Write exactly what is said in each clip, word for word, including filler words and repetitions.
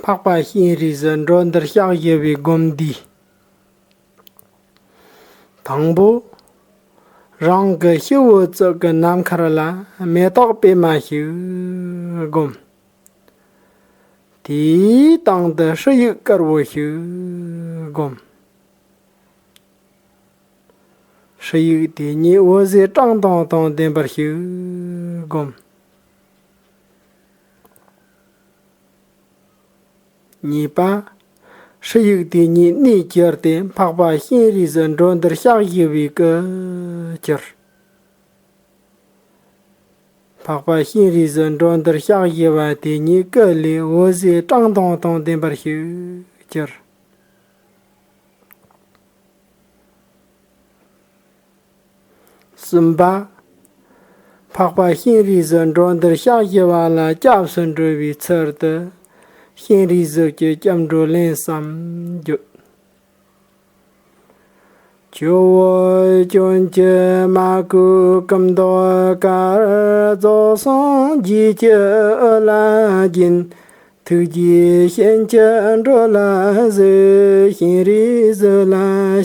འཕགས་པ་སྤྱན་རས་གཟིགས་འགྲོ་འདིར་གཤེགས་ཞུ་བའི་སྒོམ་འདི། དང་པོ། རང་གི་སྤྱི་བོའི་གཙུག་གི་ནམ་མཁར་ལ་མེ་ཏོག་པད་མ་ཞིག་བསྒོམ། དེའི་སྟེང་དུ་ཧྲཱིཿཡིག་དཀར་པོ་ཞིག་བསྒོམ། ཧྲཱིཿཡིག་དེ་ཉིད་འོད་ཟེར་བཀྲག་མདངས་དང་ལྡན་པར་ཞིག་བསྒོམ། གཉིས་པ། ཧྲཱིཿཡིག་དེ་ཉིད་གནས་གྱུར་ཏེ་འཕགས་པ་སྤྱན་རས་གཟིགས་འགྲོ་འདིར་གཤེགས་ཞུ་བའི་སྐུར་གྱུར། འཕགས་པ་སྤྱན་རས་གཟིགས་འགྲོ་འདིར་གཤེགས་ཞུ་བ་དེ་ཉིད་སྐུ་ལས་འོད་ཟེར་བཀྲག་མདངས་དང་ལྡན་པར་ཞིག་གྱུར། གསུམ་པ། འཕགས་པ་སྤྱན་རས་གཟིགས་འགྲོ་འདིར་གཤེགས་ཞུ་བ་ལ་སྐྱབས་སུ་འགྲོ་བའི་ཚུལ་དུ། སྤྱན་རས་གཟིགས་ཀྱི་སྐྱབས་འགྲོ་ལན་གསུམ་བརྗོད། ཇོ་བོ་ཅོན་ཅི་མ་གུ་ཀུམ་དོ་ཀར། རྫོགས་སངས་རྒྱས་ཀྱི་དབུ་ལ་བརྒྱན། ཐུགས་རྗེའི་ཞལ་གྱི་འགྲོ་ལ་གཟིགས། སྤྱན་རས་གཟིགས་ལ་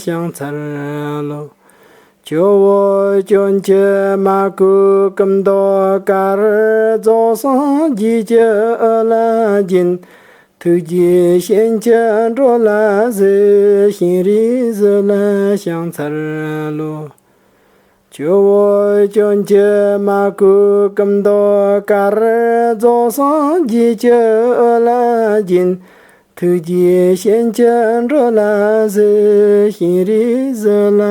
ཕྱག་འཚལ་ལོ། ཇོ་བོ་ཅོན་ཅི་མ་གུ་ཀུམ་དོ་ཀར། རྫོགས་སངས་རྒྱས་ཀྱི་དབུ་ལ་བརྒྱན། ཐུགས་རྗེའི་ཞལ་གྱི་འགྲོ་ལ་གཟིགས། སྤྱན་རས་གཟིགས་ལ་ཕྱག་འཚལ་ལོ། ཇོ་བོ་ཅོན་ཅི་མ་གུ་ཀུམ་དོ་ཀར། རྫོགས་སངས་རྒྱས་ཀྱི་དབུ་ལ་བརྒྱན། ཐུགས་རྗེའི་ཞལ་གྱི་འགྲོ་ལ་གཟིགས། སྤྱན་རས་གཟིགས་ལ་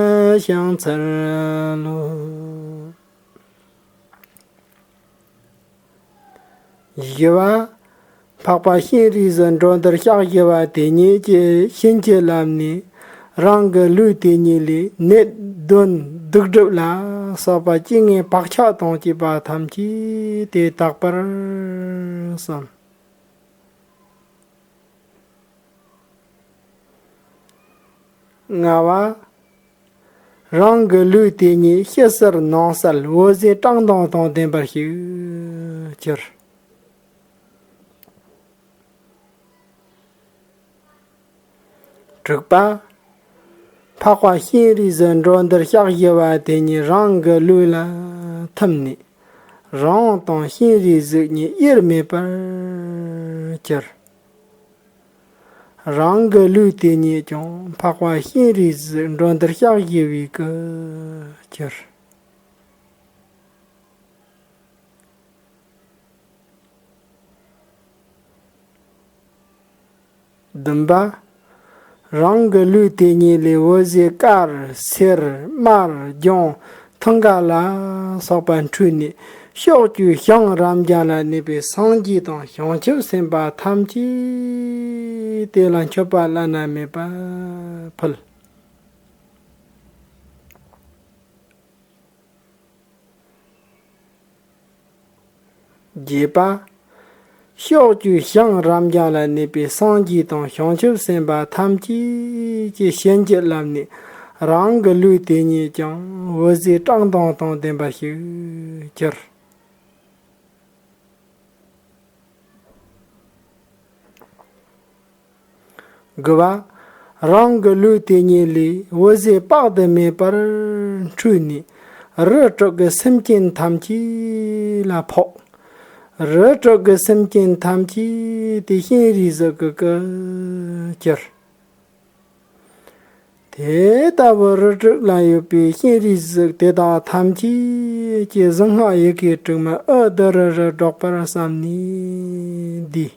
ཕྱག་འཚལ་ལོ། བཞི་པ། འཕགས་པ་སྤྱན་རས་གཟིགས་འགྲོ་འདིར་གཤེགས་ཞུ་བ་དེ་ཉིད་ཀྱི་བྱིན་གྱིས་བརླབས་ནས། རང་གི་ལུས་དེ་ཉིད་ལས་ནད་གདོན་སྡིག་སྒྲིབ་ལ་སོགས་པ་རྐྱེན་ངན་བག་ཆགས་དང་བཅས་པ་ཐམས་ཅད་དེ་དག་པར་བསམ། ལྔ་པ། རང་གི་ལུས་དེ་ཉིད་ཕྱི་གསལ་ནང་གསལ་འོད་ཟེར་བཀྲག་མདངས་དང་ལྡན་པར་ཞིག་གྱུར། དྲུག་པ། འཕགས་པ་སྤྱན་རས་གཟིགས་འགྲོ་འདིར་གཤེགས་ཞུ་བ་དེ་ཉིད་རང་གི་ལུས་ལ་ཐིམ་ནས། རང་དང་སྤྱན་རས་གཟིགས་གཉིས་དབྱེར་མེད་པར་གྱུར། རང་གི་ལུས་དེ་ཉིད་ཀྱང་འཕགས་པ་སྤྱན་རས་གཟིགས་འགྲོ་འདིར་གཤེགས་ཞུ་བའི་སྐུར་གྱུར། བདུན་པ། རང་གི་ལུས་དེ་ཉིད་ལས་འོད་ཟེར་དཀར་སེར་དམར་ལྗང་ཐང་ག་ལ་སོགས་པ་འཕྲོས་ནས། ཕྱོགས་བཅུའི་བྱང་རབ་འབྱམས་ལ་གནས་པའི་སངས་རྒྱས་དང་བྱང་ཆུབ་སེམས་དཔའ་ཐམས་ཅད་དེ་ལ་མཆོད་པ་བླ་ན་མེད་པ་ཕུལ། བརྒྱད་པ། ཕྱོགས་བཅུའི་བྱང་རབ་འབྱམས་ལ་གནས་པའི་སངས་རྒྱས་དང་བྱང་ཆུབ་སེམས་དཔའ་ཐམས་ཅད་ཀྱི་བྱིན་གྱིས་བརླབས་ནས། རང་གི་ལུས་དེ་ཉིད་ཀྱང་འོད་ཟེར་བཀྲག་མདངས་དང་ལྡན་པ་ཞིག་གྱུར། དགུ་པ། རང་གི་ལུས་དེ་ཉིད་ལས་འོད་ཟེར་དཔག་ཏུ་མེད་པར་འཕྲོས་ནས། རིགས་དྲུག་གི་སེམས་ཅན་ཐམས་ཅད་ལ་ཕོག། རིགས་དྲུག་གི་སེམས་ཅན་ཐམས་ཅད་དེ་སྤྱན་རས་གཟིགས་ཀྱི་སྐུར་གྱུར། དེ་ལྟ་བུ་རིགས་དྲུག་ལ་ཡོད་པའི་སྤྱན་རས་གཟིགས་དེ་དག་ཐམས་ཅད་ཀྱི་གཟུངས་སྔགས་ཡི་གེ་དྲུག་མ་ཨུ་དུ་རུ་རུ་སྒྲོག་པར་བསམས་ནས་འདི།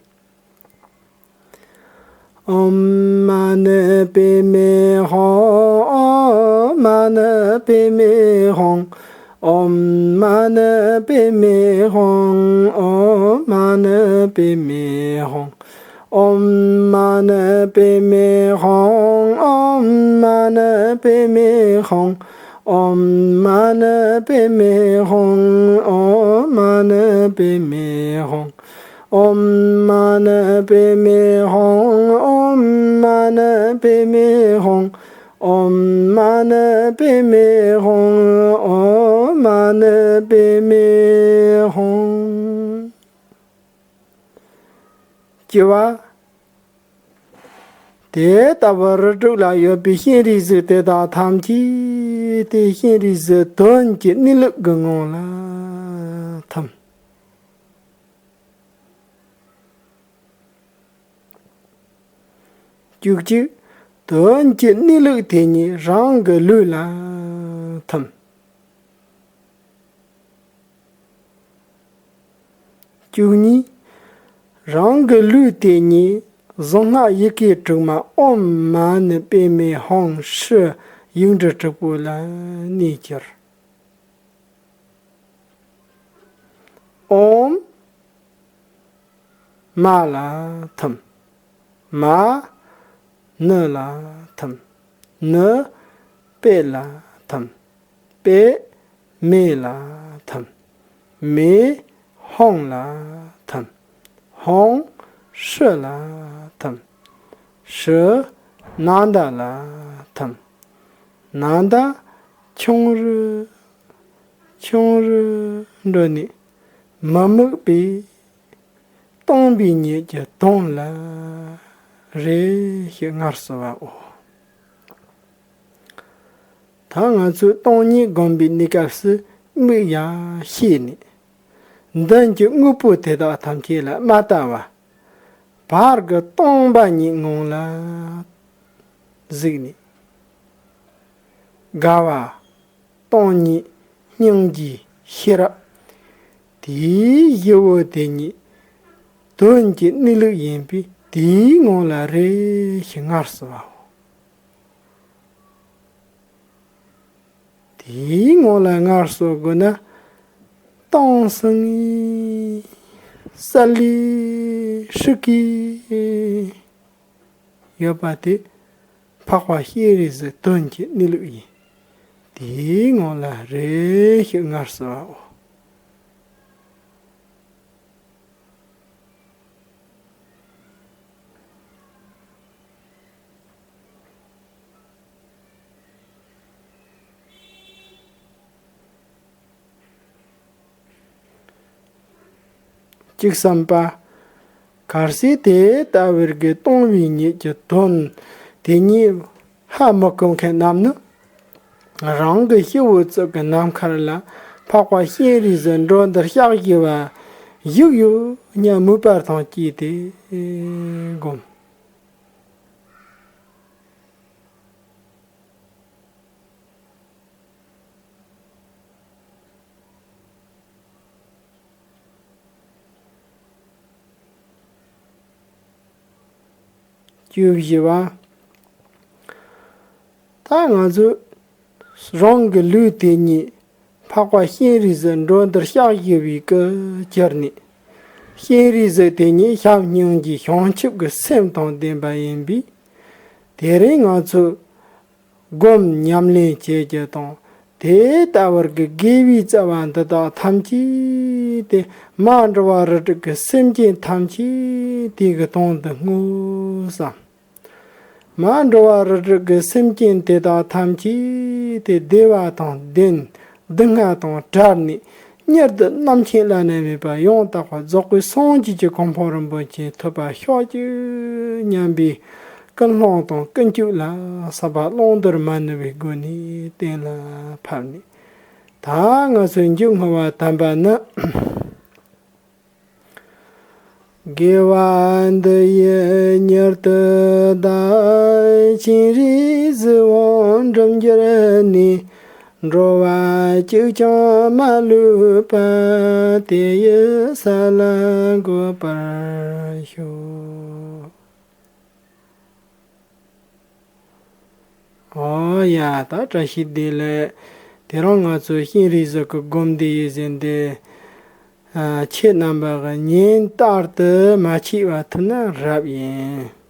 ཨོཾ་མ་ཎི་པདྨེ་ཧཱུྃ། ཨོཾ་མ་ཎི་པདྨེ་ཧཱུྃ། ཨོཾ་མ་ཎི་པདྨེ་ཧཱུྃ། ཨོཾ་མ་ཎི་པདྨེ་ཧཱུྃ། ཨོཾ་མ་ཎི་པདྨེ་ཧཱུྃ། ཨོཾ་མ་ཎི་པདྨེ་ཧཱུྃ། ཨོཾ་མ་ཎི་པདྨེ་ཧཱུྃ། ཨོཾ་མ་ཎི་པདྨེ་ཧཱུྃ། ཨོཾ་མ་ཎི་པདྨེ་ཧཱུྃ། ཨོཾ་མ་ཎི་པདྨེ་ཧཱུྃ། ཨོཾ་མ་ཎི་པདྨེ་ཧཱུྃ། ཨོཾ་མ་ཎི་པདྨེ་ཧཱུྃ། བཅུ་པ། དེ་ལྟ་བུ་རི་དྲུག་ལ་ཡོད་པའི་སྤྱན་རས་གཟིགས་དེ་དག་ཐམས་ཅད་དེ་སྤྱན་རས་གཟིགས་དོན་གྱི་གནས་ལུགས་ཀྱི་ངང་ལ་ཐིམ། བཅུ་གཅིག་དོན་གྱི་གནས་ལུགས་དེ་ཉིད་རང་གི་ལུས་ལ་ཐིམ། བཅུ་གཉིས། རང་གི་ལུས་དེ་ཉིད་གཟུངས་སྔགས་ཡི་གེ་དྲུག་མ་ཨོཾ་མ་ཎི་པདྨེ་ཧཱུྃ་ཧྲཱིཿཡིག་འབྲུ་དྲུག་པོ་ལ་གནས་གྱུར། ཨོཾ་མ་ལ་ཐིམ། མ་ཎི་ལ་ཐིམ། ཎི་པད་ལ་ཐིམ། པད་མེ་ལ་ཐིམ། མེ་ཧཱུྃ་ལ་ཐིམ། ཧཱུྃ་ཧྲཱིཿལ་ཐིམ། ཧྲཱིཿནཱ་ད་ལ་ཐིམ། ནཱ་ད་ཆུང་རུ་ཆུང་རུ་འགྲོ་ནས་མི་དམིགས་པའི་སྟོང་པའི་ཉིད་ཀྱི་དོན་ལ་རེ་ཞིག་ངལ་གསོ་བའོ། ད་ང་ཚོས་སྟོང་ཉིད་སྒོམ་པའི་གནས་སྐབས་སུ་དམིགས་ཡ་ཤེས་ནས། མདུན་གྱི་དངོས་པོ་དེ་དག་ཐམས་ཅད་ལ་མ་ལྟ་བར། བར་གྱི་སྟོང་པ་ཉིད་ངང་ལ་གཟིགས་ནས། དགའ་བ་སྟོང་ཉིད་སྙིང་རྗེའི་ཤེས་རབ། དེའི་གཞི་བོ་དེ་ཉིད་དོན་གྱི་གནས་ལུགས་ཡིན་པས། དེའི་ངང་ལ་རེ་ཞིག་ངལ་གསོ་བའོ། དེའི་ངང་ལ་ངལ་གསོ་དགོས་ན། སྟོང་སང་ངེ་གསལ་ལེ་ཧྲིག་གེ་ཡོད་པ་དེ་འཕགས་པ་སྤྱན་རས་གཟིགས་དོན་གྱི་གནས་ལུགས་ཡིན། དེའི་ངང་ལ་རེ་ཞིག་ངལ་གསོ་བའོ། གཅིག་བསམ་པ། གལ་སྲིད་དེ་ལྟ་བུར་གྱི་སྟོང་པའི་ཉིད་ཀྱི་དོན་དེ་ཉིད་ཧ་མི་གོ་མཁན་རྣམས་ནི། རང་གི་སྤྱི་བོའི་གཙུག་གི་ནམ་མཁར་ལ་འཕགས་པ་སྤྱན་རས་གཟིགས་འགྲོ་འདིར་གཤེགས་བཞུགས་པ་བཞུགས་ཡོད་སྙམ་མོས་པ་དང་བཅས་ཏེ་བསྒོམ། བཅུ་བཞི་པ། ད་ང་ཚོས་རང་གི་ལུས་དེ་ཉིད་འཕགས་པ་སྤྱན་རས་གཟིགས་འགྲོ་འདིར་གཤེགས་བཞུགས་པའི་སྐུ་གྱུར་ནས། སྤྱན་རས་གཟིགས་དེ་ཉིད་བྱམས་སྙིང་རྗེ་བྱང་ཆུབ་ཀྱི་སེམས་དང་ལྡན་པ་ཡིན་པས། དེ་རིང་ང་ཚོས་སྒོམ་ཉམས་ལེན་བྱེད་རྒྱུ་དང་། དེ་ལྟ་བུར་གྱི་དགེ་བའི་རྩ་བ་འདི་དག་ཐམས་ཅད་དེ་མ་འགྲོ་བ་རིགས་དྲུག་གི་སེམས་ཅན་ཐམས་ཅད་དེ་གི་དོན་དུ་བསྔོ་བསམ། མ་འགྲོ་བ་རིགས་དྲུག་གི་སེམས་ཅན་དེ་དག་ཐམས་ཅད་དེ་བདེ་བ་དང་ལྡན། སྡུག་བསྔལ་དང་བྲལ་ནས་མྱུར་དུ་རྣམ་མཁྱེན་བླ་ན་མེད་པ་ཡང་དག་པར་རྫོགས་པའི་སངས་རྒྱས་ཀྱི་གོ་འཕང་རིན་པོ་ཆེ་ཐོབ་པར་ཤོག་ཅིག་སྙམ་པའི་ཀུན་སློང་དང་ཀུན་སྤྱོད་ལ་ཟབ་པ་བླང་དོར་མ་ནུབ་པའི་སྒོ་ནས་གཏན་ལ་ཕབ་ནས། ད་ང་ཚོས་མཇུག་བསྔོ་བ་དམ་པ་ནི། དགེ་བ་འདི་ཡིས་མྱུར་དུ་བདག། སྤྱན་རས་གཟིགས་དབང་འགྲུབ་གྱུར་ནས། འགྲོ་བ་གཅིག་ཀྱང་མ་ལུས་པ། དེ་ཡི་ས་ལ་འགོད་པར་ཤོག། ཨོ་ཡ། ད་བཀྲ་ཤིས་བདེ་ལེགས། དེ་རིང་ང་ཚོས་སྤྱན་རས་གཟིགས་ཀྱི་སྒོམ་བཟླས་ཡི་ཟིན་ཏེ། ཨ། ཁྱེད་རྣམ་པ་གི་ཉིན་ལྟར་དུ་མ་ཆད་པ་ཐུབ་ན་རབ་ཡིན།